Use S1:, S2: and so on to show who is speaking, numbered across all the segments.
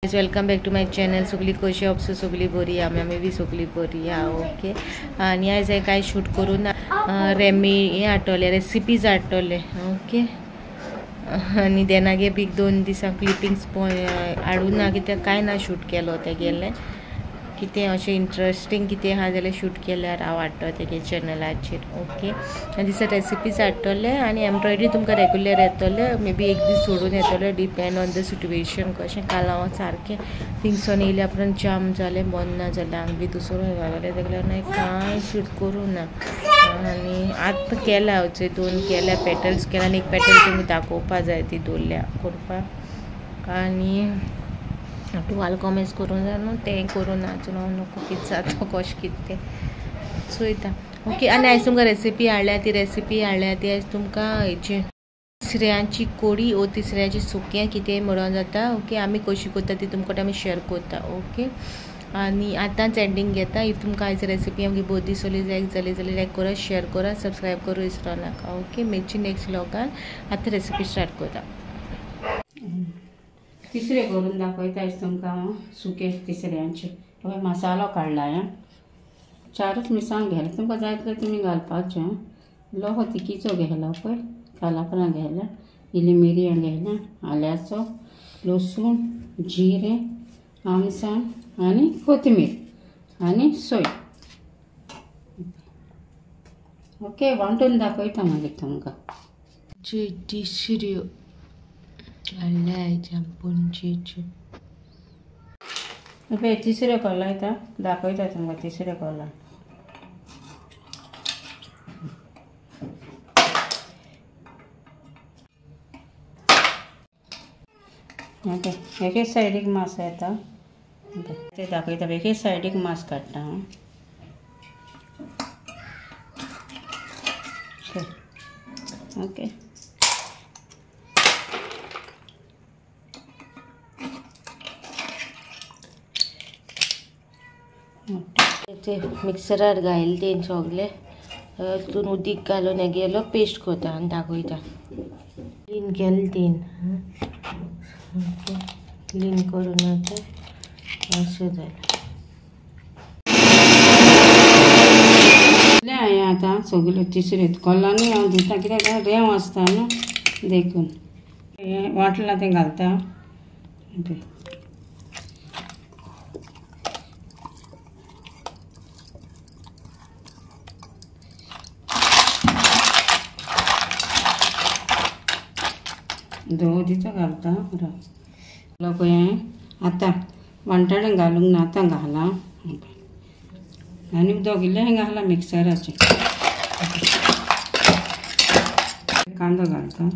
S1: Welcome back to my channel. सगळी कशी ops सगळी बरी आमी बी सगळी बरी आहा. ओके, आनी आयज हांवें कांय शूट करून रेमी हें हाडटलें, रेसिपीज हाडटले. ओके, आनी देनागे बी 2 दिसां क्लिपिंग्स हाडूं ना कित्याक कांय ना शूट केलो तेगेलें. कितें अशें इंट्रस्टींग कितें आहा जाल्यार शूट केल्यार हांव हाडटलो तेगे चॅनलाचेर. ओके, आनी दिसा रेसिपीज हाडटले आनी एम्ब्रॉयडरी तुमकां रेगुलर येतले, मे बी एक दीस सोडून येतले, डिपेंड ऑन the situation. कशें काल हांव सारकें थिंगसोन येयल्या उपरांत जाम जालें, बंद ना जालें, आंग बी दुसरो घाललें, तेका लागून कांय शूट करूं ना. आनी आतां केला हांव 2 केल्या पेटल्स केला आनी एक पेटल तुमकां दाखोवपा जाय ती दवरल्या करपाक. आनी टुवाल कॉमेंट्स करूं जाय न्हू, तें करूं ना अजून हांव नको कितें जाता कशें कितें तें चोयता. ओके, आनी आयज तुमकां रेसिपी हाडल्या ती रेसिपी हाडल्या ती आयज तुमकां हेची तिसऱ्यांची कोडी ओ तिसऱ्यांची सुकें कितें म्हणून जाता. ओके, आमी कशी करता ती तुमकां आमी शेअर करता. ओके, आनी आतांच एंडींग घेता. If तुमकां आयज रेसिपी आमची बरी दिसली लायक जाली जाल्यार लायक करा, शेअर करा, सबस्क्रायब करूं विसरो नाका. ओके, मेळची नेक्स्ट व्लॉगान. आतां रेसिपी स्टार्ट करता.
S2: तिसरे करून दाखयता आयज तुमकां हांव सुके तिसऱ्यांचे. पळय मसालो काडला हांवें, 4 मिरसांग घेतल्या, तुमकां जाय तितलें तुमी घालपाचें. इल्लो तिकीचो घेतला पळय, कालापरां घेतल्या, इल्ली मिरयां घेतल्या, आल्याचो, लसूण, जिरें, आमसाण आनी कोथमीर आनी सोय. ओके, वांटून दाखयता मागीर तुमकां.
S1: तिसऱ्यो हाडल्या आयज पणजेच्यो.
S2: पळय तिसऱ्यो कोलायता दाखयता तुमकां तिसऱ्यो कोला. ओके, एकेच सायडीक मास येता ते दाखयता. एकेच सायडीक मास काडटा हांव. ओके,
S1: ते मिक्सरार घायल तें सगळें तितून उदीक घालून हेगेलो पेस्ट करता आनी दाखयता. क्लीन केलें तें, क्लीन करून आतां अशें जालें.
S2: हांवें आतां सगळ्यो तिसऱ्यो कोल्लानूय हांव दिता कित्याक रेंव आसता न्हू देखून. हें वांटलां तें घालता. धवो घालता पळय हांवें आतां वांटाणे घालूंक ना, आतां घालां. आनी दोगिल्लें घालां मिक्सराचें. कांदो घालता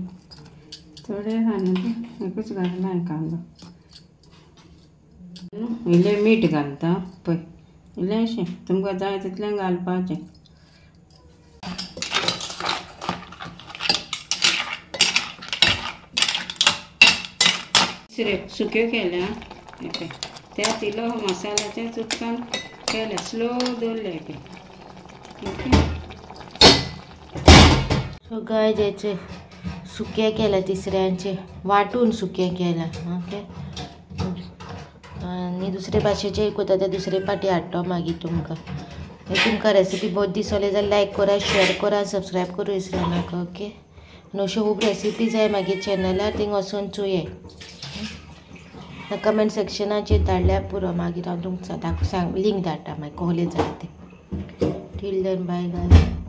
S2: थोडे, आनी एकूच घातला हांवें कांदो. इल्लें मीठ घालता पळय, इल्लेंशें तुमकां जाय तितलें घालपाचें. सुक्यो केल्या त्यात इल्लो मसाल्याच्या उदकान केल्या, स्लो दवरले. ओके,
S1: सो गायज हेचे सुकें केल्या तिसऱ्यांचे वांटून सुकें केलां. ओके, आनी दुसरे भाशेचे करता ते दुसरे पाटी हाडटो मागीर तुमकां. तुमकां रेसिपी बरी दिसली जाल्यार लायक करा, शेअर करा, सबस्क्रायब करूं विसरो नाका. ओके, आनी अश्यो खूब रेसिपी जाय मागीर चॅनलार, थिंग वचून चोयाय. कमेंट सेक्शनाचेर धाडल्यार पुरो, मागीर हांव तुमकां सांग लिंक धाडटा मागीर कहले जाय ते. Till then bye guys.